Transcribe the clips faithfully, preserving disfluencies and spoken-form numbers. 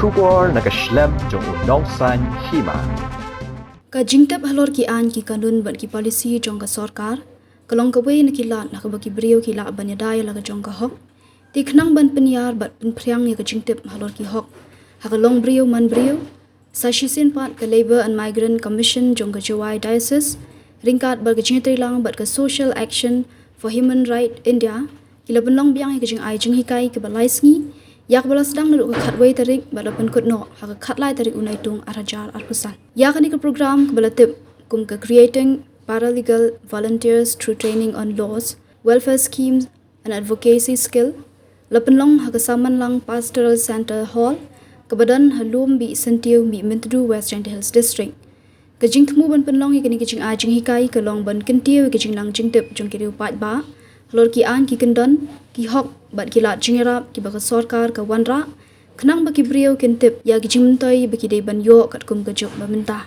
Khubor na ka shlem jong u nongsan hima. Ka jingtip halor ki aiñ, ki kanun bad ki polisi jong ka sorkar ka long kawei na ki lad ha kaba ki briew ki lah ban ïada ïa la ka jong ka hok. Te khnang ban pynïar bad pynphriang ïa ka jingtip halor ki hok ha ka long briew man briew, sa shisien pat ka Labour and Migrant Commission jong ka Jowai Diocese ryngkat bad ka jingïatreilang bad ka Social Action for Human Right India, ki la pynlong biang ïa ka jingai jinghikai kaba lai sngi, ïa kaba la sdang naduh ka khatwei tarik bad la pynkut noh ha ka khatlai tarik u Naitung ar hajar arphew san. Ïa kane ka program kaba la tip kum ka Creating Paralegal Volunteers Through Training on Laws, Welfare Schemes and Advocacy Skill, la pynlong ha ka Samanlang Pastoral Centre Hall, kaba don ha Lum Bih Syntiew, Mihmyntdu, West Jaintia Hills District. Ka jingthmu ban pynlong ïa kane ka jingai jinghikai ka long ban kyntiew ïa ka jingnang jingtip jong ki riew paidbah halor ki aiñ ki kyndon, ki hok bad ki lad jingïarap kiba ka sorkar ka wanrah, khnang ba ki briew kin tip ïa ki jingmyntoi ba ki dei ban ïoh katkum ka juk ba mynta.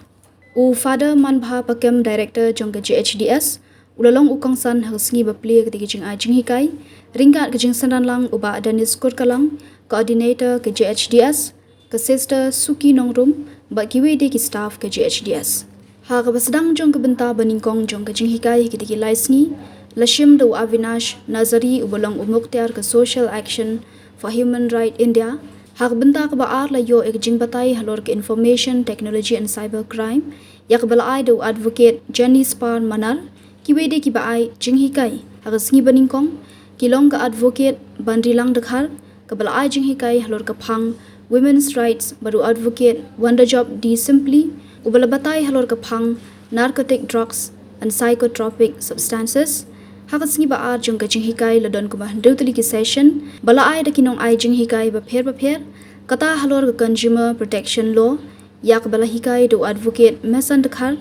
U Father Manbha Pakem, Director jong ka J H D S, u la long u kongsan ha ka sngi ba plie kata ka jingai jinghikai ryngkat ka jingsynran lang u Bah Dennis Kurkalang, Coordinator ka J H D S, ka Sister Suki Nongrum bad kiwei de ki staff ka J H D S. Ha kaba sdang jong ka bynta ba nyngkong jong ka jinghikai ha kita ki lai sngi, la shim da u Avinash Nazari uba long u mukhtiar ka Social Action for Human Right India. Ha ka bynta kaba ar la ïoh ïa ka jingbatai halor ka Information Technology and Cyber Crime, ïa kaba la ai da u Advocate Jenny Spar Manar. Kiwei de kiba ai jinghikai ha ka sngi ba nyngkong ki long ka Advocate Banrilang Dkhar, kaba la ai jinghikai halor ka phang Women's Rights, bad u Advocate Wandajob D Simply, uba la batai halor ka phang Narcotic Drugs and Psychotropic Substances. Ha ka sngi ba ar jong ka jinghikai la don kumba hynriew tylli ki session ba la ai da ki nongai jinghikai bapher bapher, kata halor ka Consumer Protection Law, ïa kaba la hikai da u Advocate Mesan Dkhar,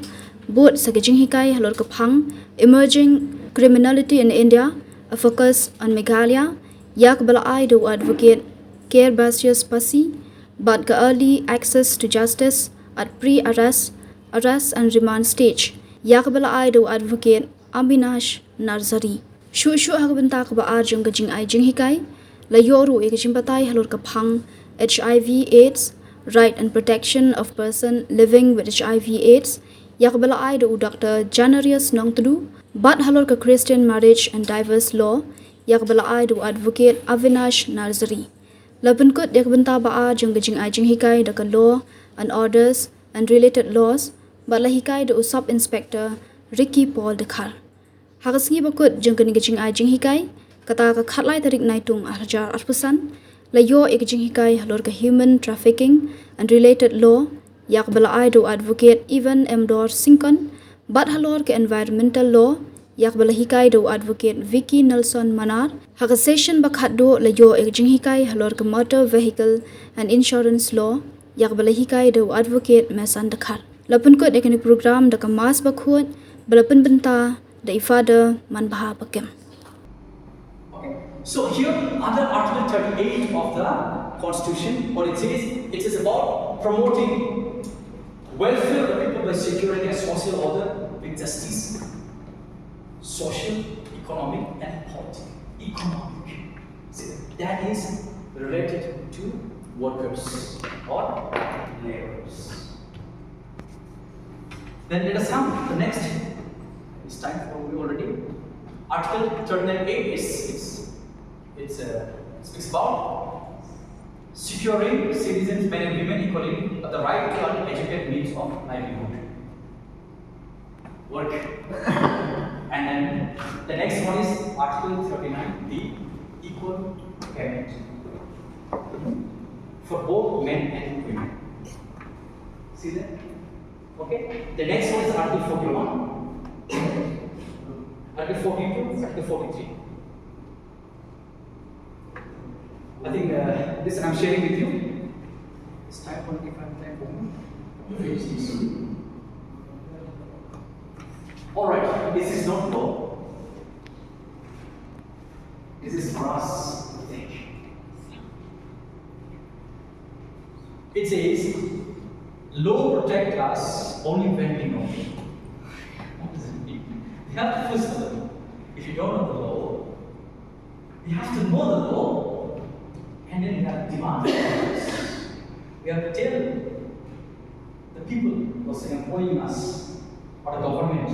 bud sa ka jinghikai halor ka phang Emerging Criminality in India, a Focus on Meghalaya, ïa kaba la ai da u Advocate Care Basius Pasi, bad ka Early Access to Justice at Pre-Arrest, Arrest and Remand Stage, ïa kaba la ai da u Advocate Avinash Nazari. Shuh shuh ha ka bynta kaba ar jong ka jingai jinghikai, la ïoh ruh ïa ka jingbatai halor ka phang H I V AIDS, Right and Protection of Person Living with H I V AIDS, ïa kaba la ai da u Doctor Janarius Nongtdu, bad halor ka Christian Marriage and Divorce Law, ïa kaba la ai da u Advocate Avinash Nazari. La pynkut ïa ka bynta ba ar jong ka jingai jinghikai da ka Law and Orders and Related Laws, bad la hikai da u Sub Inspector Ricky Paul Dkhar. Ha ka sngi ba kut jong kane ka jingai jinghikai, kata ka khatlai tarik Naitung ar hajar arphew san, la ïoh ïa ka jinghikai halor ka Human Trafficking and Related Law, ïa kaba la ai da u Advocate Evan M Dor Syngkon, bad halor ka Environmental Law, ïa kaba la hikai da u Advocate Vicky Nelson Manar. Ha ka session ba khatduh la ïoh ïa ka jinghikai halor ka Motor Vehicle and Insurance Law, ïa kaba la hikai da u Advocate Mesan Dkhar. La pynkut ïa kane ka program da ka Mass bakhuid ba la pynbynta da i Father Manbha Pakem. Okay. So here, under Article thirty-eight of the Constitution, what it says, it is about promoting welfare of the people by securing a social order with justice, social, economic, and political. Economic. See, that is related to workers or laborers. Then let us come to the next. It's time for we already. Article thirty-nine A is, it's, it's, uh, speaks about securing citizens, men and women equally, but the right to an adequate means of livelihood. Work. And then the next one is Article thirty-nine, the equal payment for both men and women. See that? Okay? The next one is Article forty-one, Article forty-two, Article forty-three. I think, uh, this I'm sharing with you. It's time for, if I'm time for me. All right, this is not law. This is for us to think. It says, law protect us only when we know. What does it mean? We have to first of all, if you don't know the law, you have to know the law, and then you have to demand it. We have to tell the people who are employing us or the government,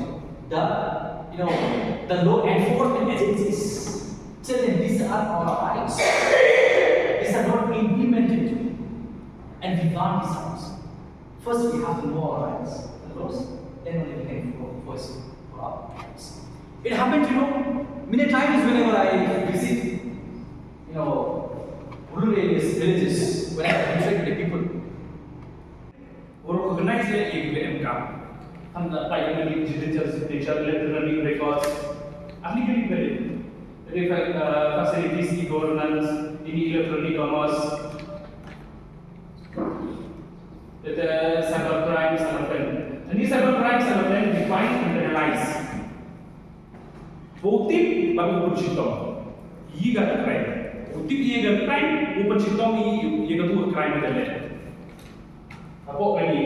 the, you know, the law enforcement agencies, tell them these are our rights. These are not implemented. And we want these rights. First, we have to know our rights and laws, then only we can enforce for our rights. It happened, you know, many times whenever I visit, you know, rural areas, villages, whenever I interact with the people, or recognize the A P M kam. Hangta pai ka digital signature, electronic records, applicable, uh, facilities, e-governance, ini electronic commerce, the cyber crime, cyber crime. Ini cyber crime, cyber crime, define and analyze. Ba u tip ba u pynshitom ïa ka crime. U tip ïa ka crime, u pynshitom ïa ka tu ka crime ka leh. Hapoh kane,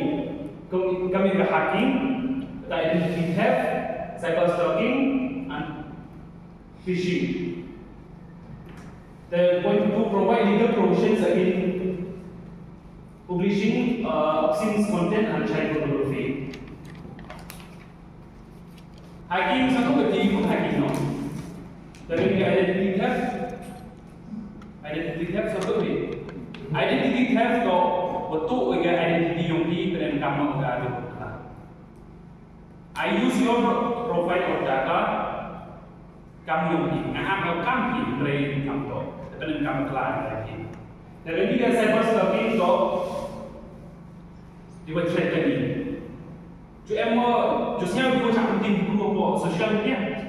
kam ïa ka hacking, ka identity theft, cyber stalking and phishing. The point two, provide legal provisions against publishing, uh, obscene content and child pornography. Hacking satu kati pun hacking no. Dari identity theft, identity theft satu ni. Identity theft tu betul ke identity yong phi pyndonkam noh ka. I use your profile or data kam yong phi, nga ap kam phi, hynrei kam to. Pyndonkam khlaiñ phi. Dari cyber stalking tu, di website tadi. Ju em mo, ju sñiaw ju chak tin bru mo social media.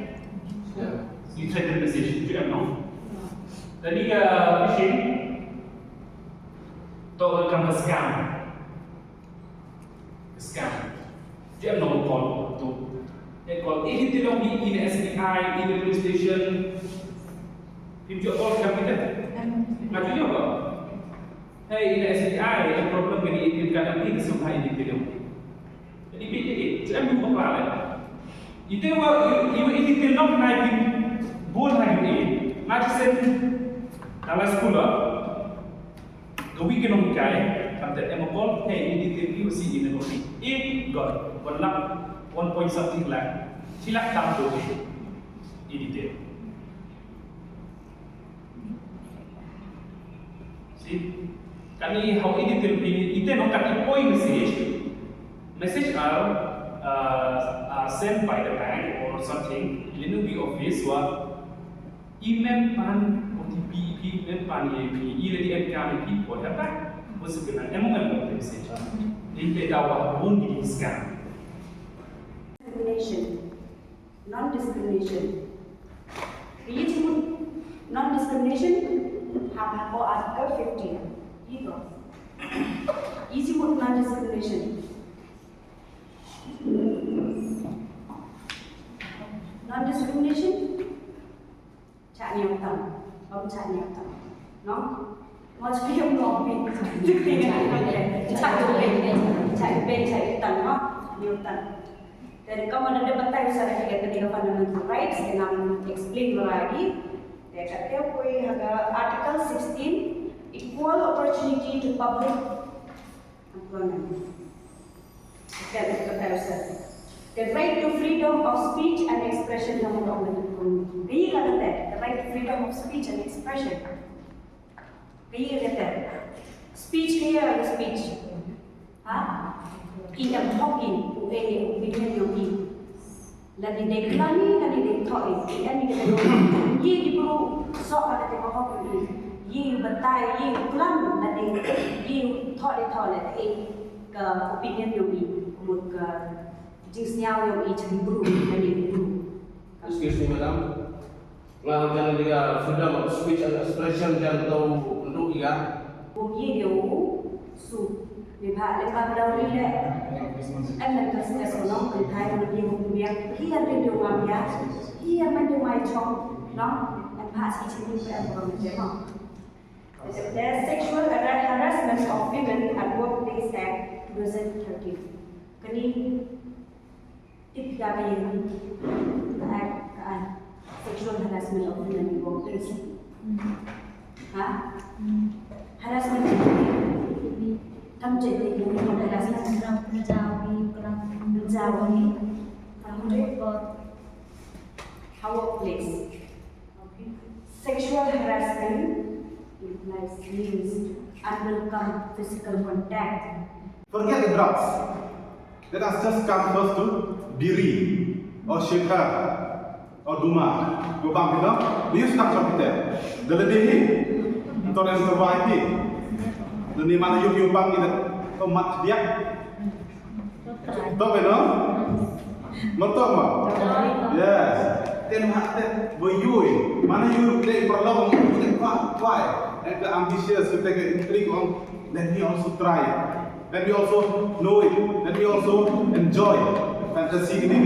Di threaten message, ju em no. Tadi ka phishing, to ka kam scam. Scam. Ju em no call to. E call, e di tilong di in S B I, in the police station. Phim ju call kam kita. Nga ju yo ko. Hey, ina S B I, ina problem kani, ina ka dang ina sum hai ina kini. Jadi, pi ti, saya ambil pekara lain. Ite wa, iwa ina kini nok nai kin bun hai ina. Ngaji sen dalam sekolah, kawi kini kai, kata em call, hey, ina kini wasi ina kopi. Eh, God, one lakh, one point something lakh. Silak tam tu. Ina kini. See? Kani how edited in ite no kani poi message. Message are, uh, are sent by the bank or something. Linu bi office wa email pan O T P email pan ye pi ile di em kami pi po ya ta. Musu kena em em message. Ite dawa bun di scam. Discrimination. Non-discrimination. Ka ïa jingmut non-discrimination ha, ha Article fifty. Ito. Ïa jingmut non-discrimination. Non-discrimination. Chah niam tam, bam chah niam tam. No? Mo chah niam no pi. Chah niam tam, chah niam tam, no? Niam tam. Then kammon da batai sa da ka fundamental rights, and I'm explain lagi. Then kata poi ha ka Article sixteen, equal opportunity to public employment. Then, the right to freedom of speech and expression. Kayi kata, the right to freedom of speech and expression. Kayi kata, speech kata, speech. Ha? I em hok i, u ai opinion yong i. Lane dei klam i, lane dei thoh i. I em i kata, i ki bru soh kata ka hok i. I batai, i klam, lane i thoh, dei thoh, lane i ka opinion yong i. Mut ka jingsñiaw yong i cha ki bru, lane ki bru. Excuse me, madam. Nga hap jan ïa ka freedom of speech and expression jan to ndu ïa. Bun ïa u su. Ni ba le ka dau ni le. Em na ka stress ko nong kan kai mo ni mo ni ya. Hi ya rin du ma ya. Hi ya man du ma chong nong. Em ba si chi ni ko em ko ma je mo. The Sexual Har-, Harassment of Women at Workplace Act two thousand thirteen. Kani Tip ka ba ïa ka ai, ka ai sexual harassment of women in workplace. Ha? Harassment. Subject ni, ni, ni, ni, ni. Jawi, kelam. Jawi. Kamu report. Our place. Sexual harassment implies means unwelcome physical contact. Forget the drugs. Let us just come first to biri, or shikhar, or duma. Yo bang kita, ni sekarang kita. Dalam diri, kita yang terbaik ni. Dan ni mana yuk yuk bang kita, tomat dia. Tok eh, no? Mertok ma? Yes. Ten hak te bo yui. Mana yui te perlu mo te kwa kwa. And the ambitious, kita ke intrigue on. Let me also try it. Let me also know it. Let me also enjoy fantasy ini.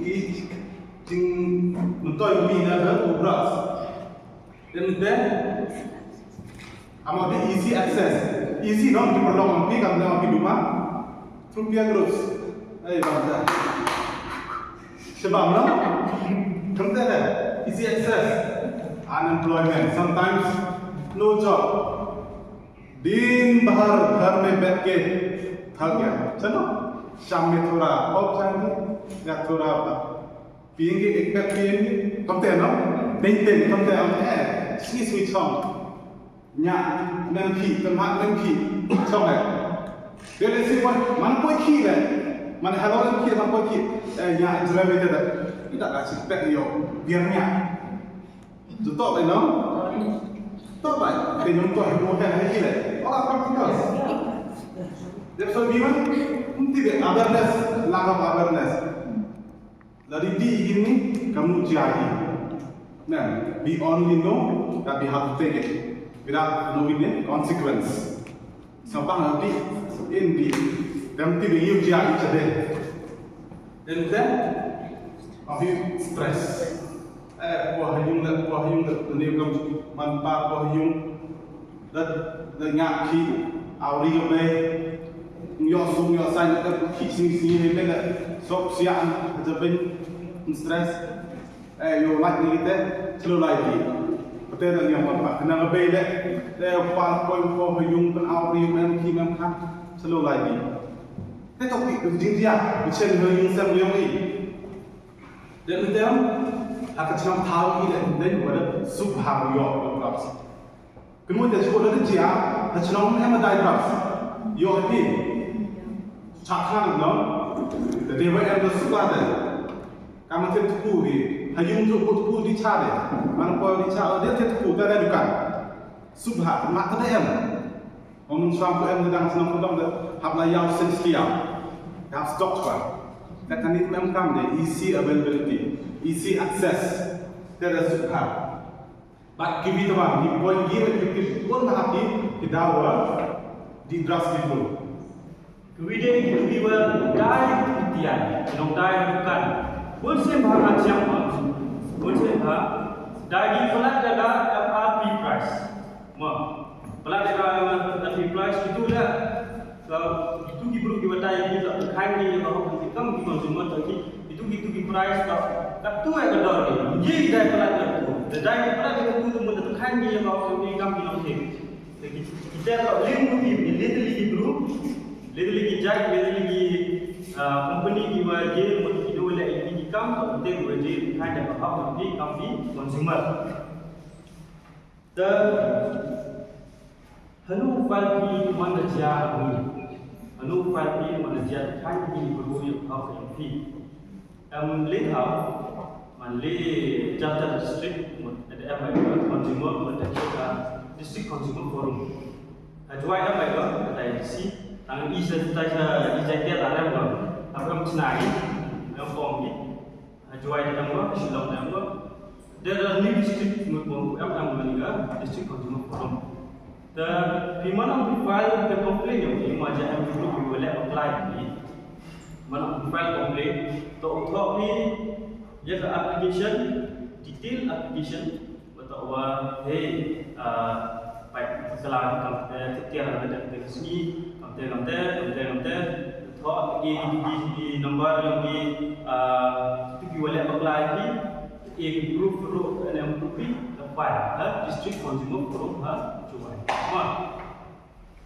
I jing mentoi mi na ha obras. Then then, ama bi easy access. Easy no, ki perlu ampi kam na ampi duma. Through peer groups. Ai bang da. Sebab no, kam te da easy access. Unemployment, sometimes no job. दिन भर घर में बैठ के थक गया, चलो शाम में थोड़ा पब जाएंगे या थोड़ा पियेंगे, एक पैक पियेंगे, kamte no? Teng teng kamte am eh, sngi sngi chong. Nya, mem phi, tengah mem phi, chong eh. Dia le si wan, man poi khi le. Man hello le khi, man poi khi. Eh, nya, jere me te da. Ida ka si pek yo, biar nya. Tu tok le no? Tok bai, te nyong tok, mo te le khi le. Ola practical. Dia so bi man, mesti dia awareness, lack of awareness. Lada dei ïa kine, kam ju ïohi. Nah, we only know that we have to take it without knowing the consequence. Sngewbha lada dei, in dei, kam ju ïohi ïa kine. Then, then, a bit stress. Eh, poi ha ïing la, poi ha ïing la, ne kam man pa poi ha ïing. Da, da ñiah khih, awri ka bei. Ïoh suk, ïoh saiñ, da khih sngi sngi, hynrei da sop siah, ha jabeiñ, stress. Eh, ïoh lait ni te, shlur lai ki. Te da ñiah man pa, kane ka bei de. Te pa poi poi ha ïing, pyn awri, mem khih, mem khan, shlur lai ki. Te to ki, jingïa, ki chen ha ïing sem ïoh ki. Te mynta, ha ka chnong thaw ki de, te wa da suk ha ïoh, ïoh. Kynmaw te shu da jia, ha chnong em dai drugs. Ïoh hi. Chak khan no. Te dei ba em da suk ba de. Kam te tpu di. Ha ïing ju tpu di cha de. Man poi di cha de te tpu te da dukan. Suk ha, ma te em. Ong mun shwa ko em da dang chnong ko dang da hap la ïaw sen stia. Hap stock pa. Te kane em kam de easy availability, easy access. Te da suk ha. Bad ki wi tawar, ki poi ki wi ki poi bun ha ki, ki daw wa, di drugs ki poi. Ki wi de ki wi wa dai ki tian, nong dai bukan. Bun sien bha ha chiang ma, bun sien bha, dai di palat da da M R P price. Ma, palat da da M R P price itu da, Ka itu ki briew ki batai ki ta khan ki ba hok ki kam ki consumer ta ki itu ki, itu ki price ta ka tu ya ka dor ki. Ye ki dai palat ka tu. Da dai ki palat ka tu tu mun ta khan ki ba hok ki kam ki nong ki. Ki ta ka lim ki ni little ki briew. Little ki jai, little ki, ah, company ki ba ye mun ki do le ki kam ta te ki ba ye khan da ba hok ki kam ki consumer. Te hanu pal phi man da jia ni. Hanu pal phi man da jia kan ni bru ya pha phi. Em le ha man le Delta district mut da em ai consumer mut da ka district consumer forum. Ka jwai em ai ka ta si tang i sa ta sa i sa ta ta em ka. Apa chna ni. Em pom ni. Ha Jowai te em ka, Shillong te em ka. There are new district mut bom em em ka ni ka district consumer forum. Te phi man ong phi file the complaint ïa phi ma ja em group phi wa leh apply phi. Man ong phi file complaint to u thoh phi ïa ka application, detail application. Ba ta wa, hey, ah, pai ka la kam te te tiar na te te sngi, kam te kam te, kam te kam te, thoh i i i number ïa i, ah, tu ki wa leh bakla i, i proof ro ne proof i, ka file ha District Consumer Forum ha Jowai. Ma.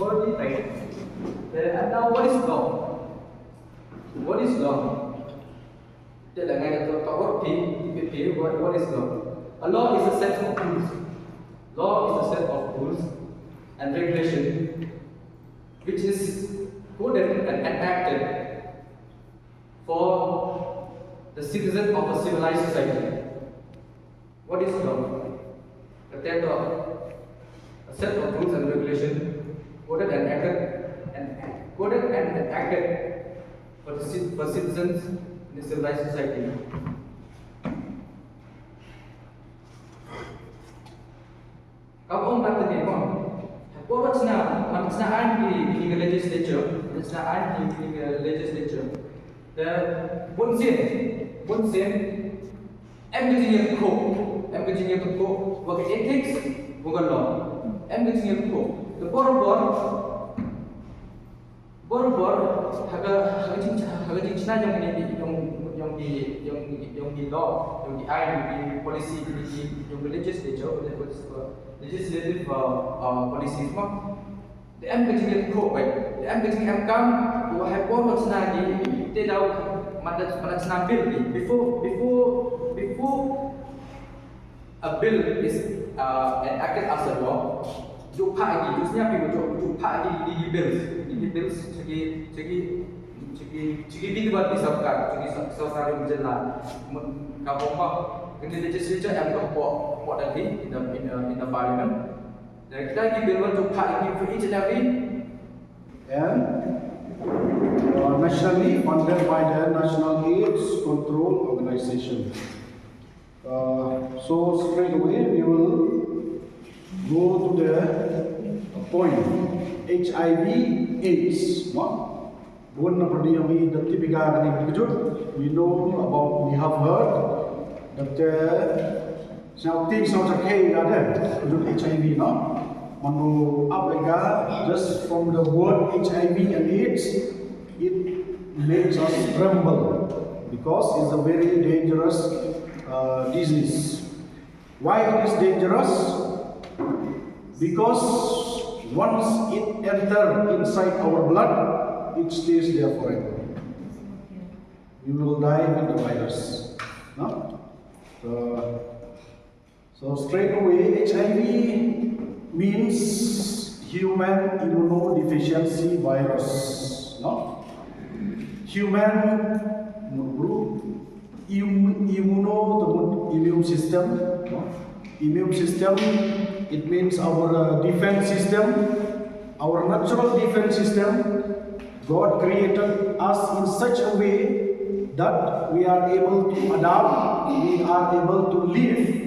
already right. And now what is law? What is law? Te la ngai to to what pi pi pi what what is law? A law is a set of rules. Law is a set of rules and regulation which is coded and enacted for the citizen of a civilized society. What is law? Kata law, a set of rules and regulation coded and acted and coded and enacted for the ci- for citizens in a civilized society. Ka ong ka tene mo. Ko wat sna, man sna an ki ki legislature, man sna an ki ki legislature. The bun sien, bun sien. Em ka jingïathuh, em ka jingïathuh wa ka ethics, wa ka law. Em ka jingïathuh. The bor bor Bor bor ha ka ha ka jing ha ka jingshna jong ki jong jong ki jong jong ki law, jong ki aiñ, jong ki policy, jong ki jong ki legislature, legislative uh, uh, policies mo. Da em ka jingïathuh, da em ka jingïathuh kam, wa ha por wat sna ki te daw man da man da sna bill before before before A bill is uh, enacted as a law. Ju phah ki, ju sñiaw ki, ju ju phah ki ki ki bills, ki ki bills cha ki cha ki cha ki cha ki bidwan ki sorkar, cha ki sor- sorkar jong jylla. Mun ka bom ba kani legislature em ka po po da ki in the in the in the parliament. Da kita ki bill wan ju phah ki for each and every And uh, nationally funded by the National AIDS Control Organization. Uh, so straight away we will go to the point H I V AIDS. Mo? Bun na pyrdi ïa ngi da tip ïa ka kane ka jut. We know about, we have heard that uh, sñiawthei sñiawthei ka jut H I V, no? Mano ap ïa ka, just from the word H I V and AIDS, it makes us tremble because it's a very dangerous uh, disease. Why it is dangerous? Because once it enter inside our blood, it stays there forever. We will die with the virus. No? Uh, So straight away, H I V means human immunodeficiency virus. No? Human group, im- immuno, immune system. No? Immune system, it means our uh, defense system, our natural defense system. God created us in such a way that we are able to adapt, we are able to live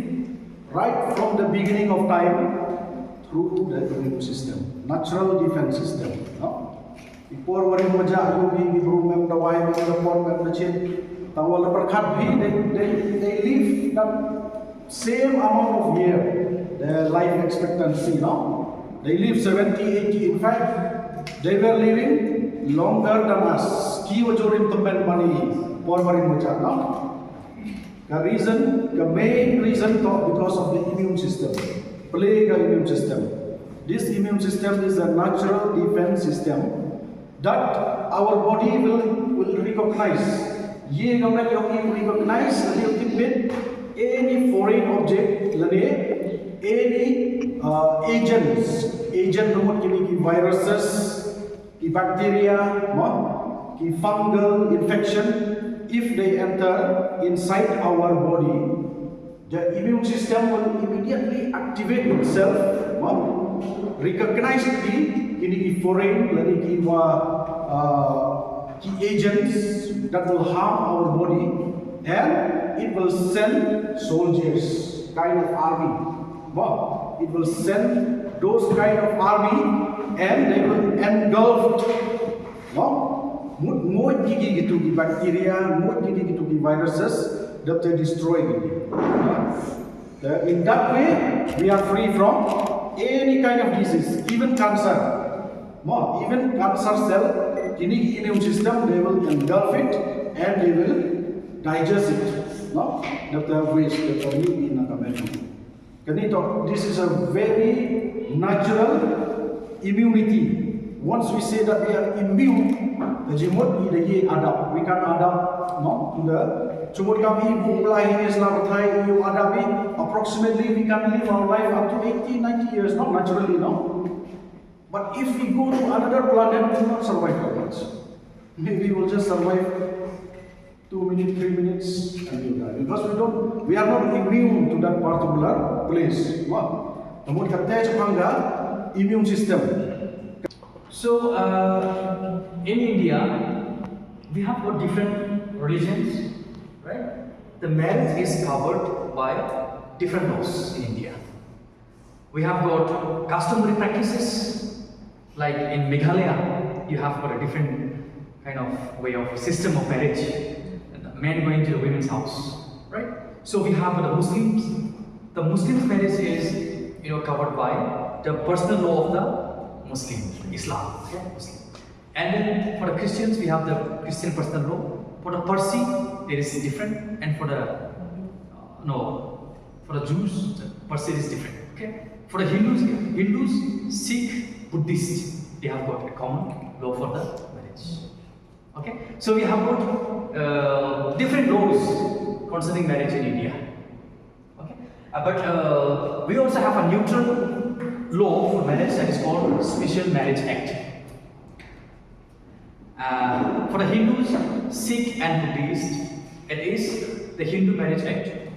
right from the beginning of time through the immune system, natural defense system. No? Before worry moja, you be the room and the wine and the pot and the chin. Tawal the perkat be, they, they, they live that same amount of year, the life expectancy, no? They live seventy, eighty. In fact, they were living longer than us. Ki wajurim temben mani, por worry moja, no? The reason, the main reason to- because of the immune system. Plague immune system. This immune system is a natural defense system that our body will, will recognize. Ye gamna yong will recognize a little bit any foreign object, lane any uh, agents, agent namut kini ki viruses, ki bacteria, no? Ki fungal infection, if they enter inside our body, the immune system will immediately activate itself, no? Recognize ki, kini ki foreign, lane ki wa, uh, ki agents that will harm our body, and it will send soldiers, kind of army. Well, it will send those kind of army and they will engulf. Well, mut mut gigi gitu ki bacteria, mut gigi gitu ki viruses, that they destroy. Uh, in that way, we are free from any kind of disease, even cancer. Well, even cancer cell, kini ki immune system, they will engulf it and they will digest it. No? That the waste, that the meat in the Kani to, this is a very natural immunity. Once we say that we are immune, the jimut i the ye adapt. We can adapt, no? To the jimut kami bu mulai ini selamat hai you adapt i approximately we can live our life up to eighty, ninety years, no? Naturally, no? But if we go to another planet, we will not survive that much. Maybe we will just survive two minutes, three minutes, and you die. Because we don't, we are not immune to that particular place. What? Namun kata immune system. So uh, in India, we have got different religions, right? The marriage is covered by different laws in India. We have got customary practices, like in Meghalaya, you have got a different kind of way of system of marriage, men going to the women's house, right? So we have the Muslims. The Muslims marriage is, you know, covered by the personal law of the Muslim, Islam, okay? Muslim. And then for the Christians, we have the Christian personal law. For the Parsi, it is different. And for the, uh, no, for the Jews, the Parsi is different. Okay? For the Hindus, Hindus, Sikh, Buddhist, they have got a common law for the marriage. Okay? So we have got uh, different laws concerning marriage in India. Okay? Uh, but uh, we also have a neutral law for marriage that is called Special Marriage Act. Uh, for the Hindus, Sikh and Buddhist, it is the Hindu Marriage Act.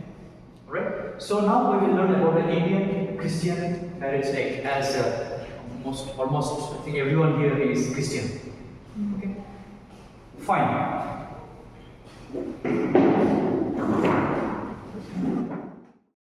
Right? So now we will learn about the Indian Christian Marriage Act as uh, most, almost I think everyone here is Christian. Okay? Fine.